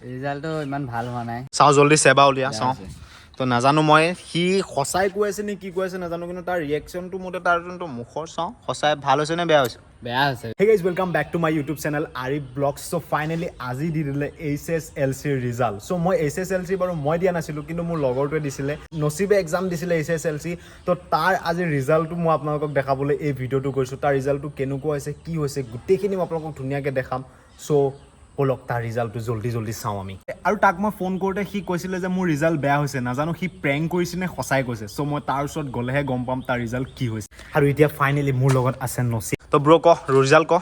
ৰিজাল্টটো ইমান ভাল হোৱা নাই। চাওঁ, জল্দি চেবা উলিয়া। বেয়া চাওঁ। হৈছে। তো নাজানো মই সি সঁচাই কৈ আছে নে কি কৈ আছে নাজানো, কিন্তু তাৰ ৰিয়েকশ্যনটো মতে, তাৰ যোনটো মুখৰ চাওঁ, সঁচাই ভাল হৈছে নে বেয়া হৈছে? বেয়া হৈছে। Hey guys, welcome back to my YouTube channel Arif Vlogs. So finally আজি দি দিলে এইচএছএলচিৰ ৰিজাল্ট। চ' মই এইচএছএলচি বাৰু মই দিয়া নাছিলোঁ, কিন্তু মোৰ লগৰটোৱে দিছিলে। নচিবে এক্সাম দিছিলে এইচএছএলচি। তো তাৰ আজি ৰিজাল্টটো মই আপোনালোকক দেখাবলৈ এই ভিডিঅ'টো কৰিছোঁ। তাৰ ৰিজাল্টটো কেনেকুৱা হৈছে, কি হৈছে, গোটেইখিনি মই আপোনালোকক ধুনীয়াকৈ দেখাম। চ' ব'লক, তাৰ ৰিজাল্টটো জল্দি জল্দি চাওঁ আমি। আৰু তাক মই ফোন কৰোঁতে সি কৈছিলে যে মোৰ ৰিজাল্ট বেয়া হৈছে। নাজানো সি প্ৰেংক কৰিছে নে সঁচাই কৈছে। চ' মই তাৰ ওচৰত গ'লেহে গম পাম তাৰ ৰিজাল্ট কি হৈছে। আৰু এতিয়া ফাইনেলি মোৰ লগত আছে নচিব। তো ব্ৰ, ক, ৰিজাল্ট ক।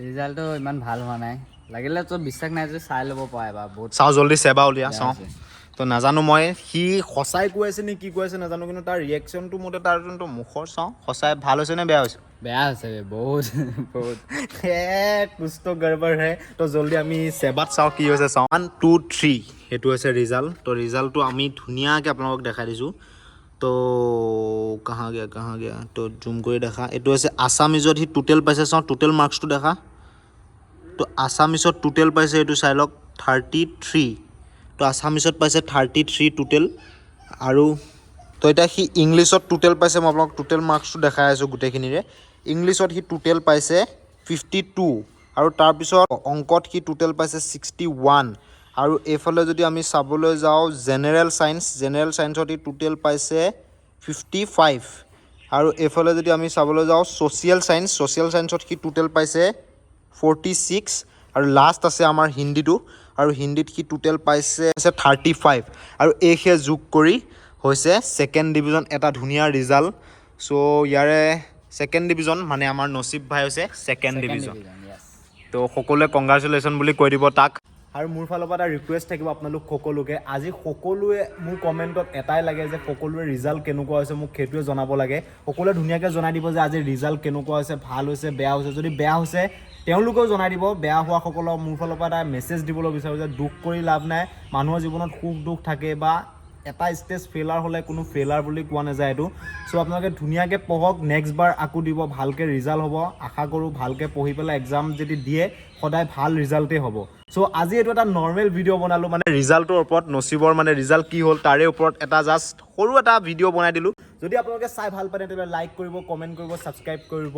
ৰিজাল্টটো ইমান ভাল হোৱা নাই। লাগিলে তই বিশ্বাস নাই যদি চাই ল'ব পাৰ এবাৰ বহুত। চাওঁ, জল্দি চেবা উলিয়া। বেয়া চাওঁ। হৈছে। তো নাজানো মই সি সঁচাই কৈ আছে নে কি কৈ আছে নাজানো, কিন্তু তাৰ ৰিয়েকশ্যনটো মতে, তাৰ যোনটো মুখৰ চাওঁ, সঁচাই ভাল হৈছে নে বেয়া হৈছে? বেয়া হৈছে বে, বহুত বহুত। এ कुछ तो गड़बड़ है। তো জল্দি আমি চেবাত চাওঁ কি হৈছে। চাওঁ, ওৱান, টু, থ্ৰী, সেইটো হৈছে ৰিজাল্ট। তো ৰিজাল্টটো আমি ধুনীয়াকৈ আপোনালোকক দেখাই দিছোঁ। তো कहाँ गया, कहाँ गया? তো জুম কৰি দেখা। এইটো হৈছে আছামিজত সি টোটেল পাইছে। চাওঁ, টোটেল মাৰ্কছটো দেখা। তো আছামিছত টোটেল পাইছে, এইটো চাই লওক, 33। তো আছামিছত পাইছে 33 টোটেল। আৰু তো এতিয়া সি ইংলিছত টোটেল পাইছে, মই আপোনাক টোটেল মাৰ্কছটো দেখাই আছোঁ গোটেইখিনিৰে। ইংলিছত সি টোটেল পাইছে 52। আৰু তাৰপিছত অংকত সি টোটেল পাইছে 61। আৰু এইফালে যদি আমি চাবলৈ যাওঁ, জেনেৰেল ছায়েন্স, জেনেৰেল ছায়েন্সত সি টোটেল পাইছে 55। আৰু এইফালে যদি আমি চাবলৈ যাওঁ, ছ'চিয়েল ছায়েন্স, ছ'চিয়েল ছায়েন্সত সি টোটেল পাইছে 46। আৰু লাষ্ট আছে আমাৰ হিন্দীটো, আৰু হিন্দীত সি টোটেল পাইছে 35। আৰু এইসে যোগ কৰি হৈছে ছেকেণ্ড ডিভিজন, এটা ধুনীয়া ৰিজাল্ট। চ' ইয়াৰে ছেকেণ্ড ডিভিজন মানে আমাৰ নচিব ভাই হৈছে ছেকেণ্ড ডিভিজন। য়েছ। তো সকলোৱে কংগ্ৰেচুলেশ্যন বুলি কৈ দিব তাক। আৰু মোৰ ফালৰ পৰা এটা ৰিকুৱেষ্ট থাকিব আপোনালোক সকলোকে। আজি সকলোৱে মোৰ কমেণ্টত এটাই লাগে যে সকলোৱে ৰিজাল্ট কেনেকুৱা হৈছে মোক সেইটোৱে জনাব লাগে। সকলোৱে ধুনীয়াকৈ জনাই দিব যে আজি ৰিজাল্ট কেনেকুৱা হৈছে, ভাল হৈছে, বেয়া হৈছে। যদি বেয়া হৈছে তেওঁলোকেও জনাই দিব। বেয়া হোৱাসকলক মোৰ ফালৰ পৰা এটা মেছেজ দিবলৈ বিচাৰোঁ যে দুখ কৰি লাভ নাই। মানুহৰ জীৱনত সুখ দুখ থাকে বা এটা ষ্টেজ ফেইলাৰ হ'লে কোনো ফেইলাৰ বুলি কোৱা নাযায় এইটো। চ' আপোনালোকে ধুনীয়াকৈ পঢ়ক, নেক্সট বাৰ আকৌ দিব, ভালকৈ ৰিজাল্ট হ'ব। আশা কৰোঁ ভালকৈ পঢ়ি পেলাই এক্সাম যদি দিয়ে, সদায় ভাল ৰিজাল্টেই হ'ব। চ' আজি এইটো এটা নৰ্মেল ভিডিঅ' বনালোঁ, মানে ৰিজাল্টটোৰ ওপৰত, নচিবৰ মানে ৰিজাল্ট কি হ'ল তাৰে ওপৰত এটা জাষ্ট সৰু এটা ভিডিঅ' বনাই দিলোঁ। যদি আপোনালোকে চাই ভাল পায়, তেতিয়াহ'লে লাইক কৰিব, কমেণ্ট কৰিব, ছাবস্ক্ৰাইব কৰিব।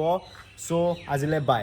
চ' আজিলৈ বাই।